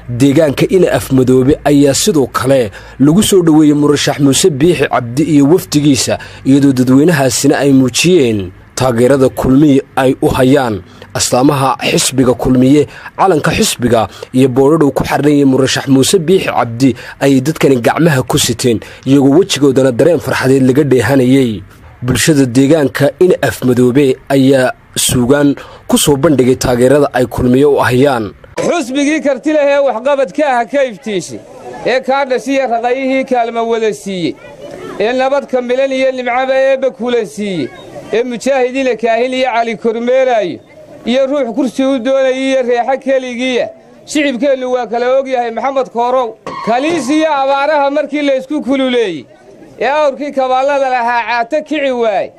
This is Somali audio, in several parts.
Deegaanka Ina Afmadoobe ayaa sidoo kale lagu soo dhoweeyey murashax Muuse Biixi Cabdi iyo wafdigiisa, iyadoo dadweynahaasina ay muujiyeen taageerada Kulmiye ay u hayaan. Astaamaha xisbiga Kulmiye, calanka xisbiga iyo boodhadhuu ku xarnayay murashax Muuse Biixi Cabdi ayay dadkani gacmaha ku siteen, iyagoo wejigoodana dareen farxadeed laga dheehanayey. Bulshada deegaanka Ina Afmadoobe ayaa suugaan ku soo bandhigay taageerada ay Kulmiye u hayaan. Xusbigii karti leh ee waxqabadka ah ka iftiishay, ee kaa dhashiya raqayihii kaalma wada siiyey, ee nabad kamilan iyo nimcaba eebba kulan siiyey, ee mujaahidiina Kaahin iyo Cali kormeeraayo iyo ruux kursi u doonaya iyo reexo keligiiya, shicibkeennu waa kala og yahay. Maxamed Koorow, kaliisiyo abaaraha markii laysku kululeeyey, ee awrkii kabaallada lahaa caato kici waaye,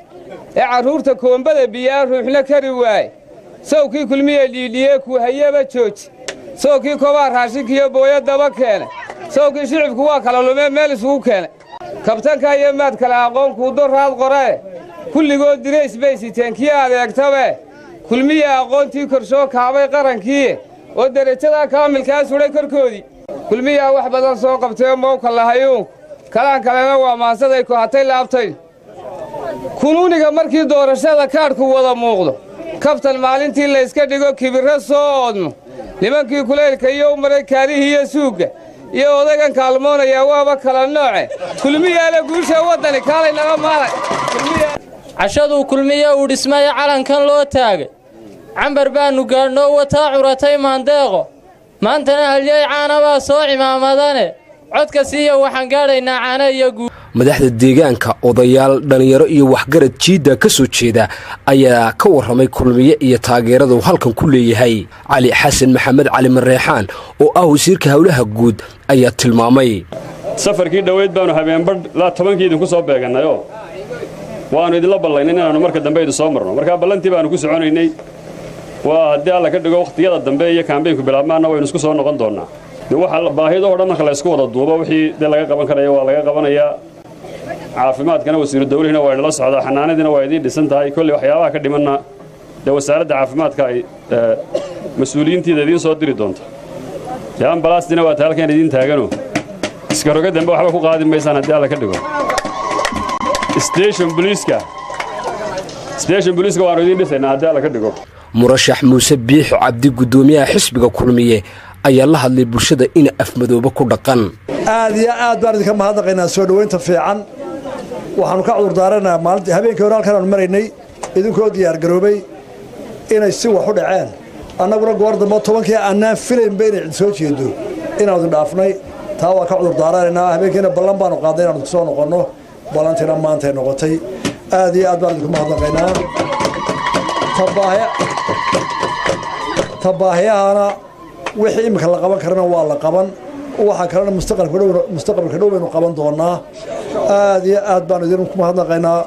ee carruurta koombada biyaa ruuxna kari waaye, sawkii Kulmiye dhiidhiyee kuuhayaba jooji, sawkii kobaa raashinkiiyo booyo daba keenay, sawkii shicibku waa kala lumee meel isugu keenay, kabtanka iyo maad kale aqoon kuudo raad qoree, kulligood dirays bay siteen kii adeegtabe, Kulmiya aqoontii korshoo kaabay qarankiiye oo derajadaa kaamilkaa sudhay korkoodii. Kulmiyaa wax badan soo qabtayoo mawka lahayuunku kalaan kalena waa maansaday ku hatay laabtay. Kunuuniga markii doorashada kaadhku wada muuqdo, kaftan maalintii layska dhigo, kibirro soo oodmo, nimankii kulaylka iyo u maray kaarihii iyo suugga iyo odaygan kaalmoonayaa waaba kala nooce. Kulmiyaale guusha waddani kaalay naga maalay. Cashaduu Kulmiye uu dhismaya calankan loo taagay, cambar baannu gaadhnoo wataa curatay maandeeqo, maantana halyey caana baa soo cimaamadane, codka siiya, waxaan gaadhaynaa caana iyo guu. Madaxda deegaanka, odayaal, dhallinyaro iyo waxgarad jiidda ka soo jeeda ayaa ka warramay Kulmiye iyo taageerada uu halkan ku leeyahay. Cali Xasan Maxamed Cali Mareexaan oo ah wasiirka howlaha guud ayaa tilmaamay: Safarkii dhoweyd baanu habeenbadh laa 10-kii idinku soo beegannayoo waannu idinla ballaynay inaannu marka dambe idin soo marno. Markaa ballantii baannu ku soconaynay. Waa haddii Alla ka dhigo, wakhtiyada dambe iyo kaambeynku bilaabmaanna waynu isku soo noqon doonnaa. De waxa baahidoo dhan marka la ysku wada duubo, wixii dee laga qaban karaya waa laga qabanayaa. Caafimaadkana wasiiru dawlihiina waa idinla socdaa, xanaanadiina waa idiin dhisan tahay. Kolley waxyaabaha ka dhimanna dee wasaaradda caafimaadka ay mas-uuliyiintiida idiin soo diri doonta. Dee ambalaastina waa ta halkan idiin taagano, iska roga dambe waxba ku qaadi maysaan haddii Alla ka dhigo. Station booliiska waannu idiin dhisaynaa haddii Alla ka dhigo. Murashax Muuse Biixi Cabdi, guddoomiyaha xisbiga Kulmiye, ayaa la hadlay bulshada Ina Afmadoobe ku dhaqan. Aad iyo aad baan idinka mahadnaqaynaa soo dhoweynta fiican. Waxaannu ka cudurdaaranaa maalintii habeenkii hore halkan aanu maraynay idinkoo diyaargaroobay inay si wax u dhaceen, annaguna goor dambe 10-kii annaan filaynba inay cid soo jeedo inaanu dhaafnay. Taa waa ka cudurdaaranaynaa. Habeenkiina ballan baanu qaadnay inaanu soo noqonno, ballantiina maantay noqotay. Aad iyo aad baan idinku mahadnaqaynaa. Tabaahiyahana wixii iminka la qaban karana waa la qaban, waxa kalena mustaqbalka dhow baynu qaban doonaa. Aad iyo aad baanu idinku mahadnaqaynaa.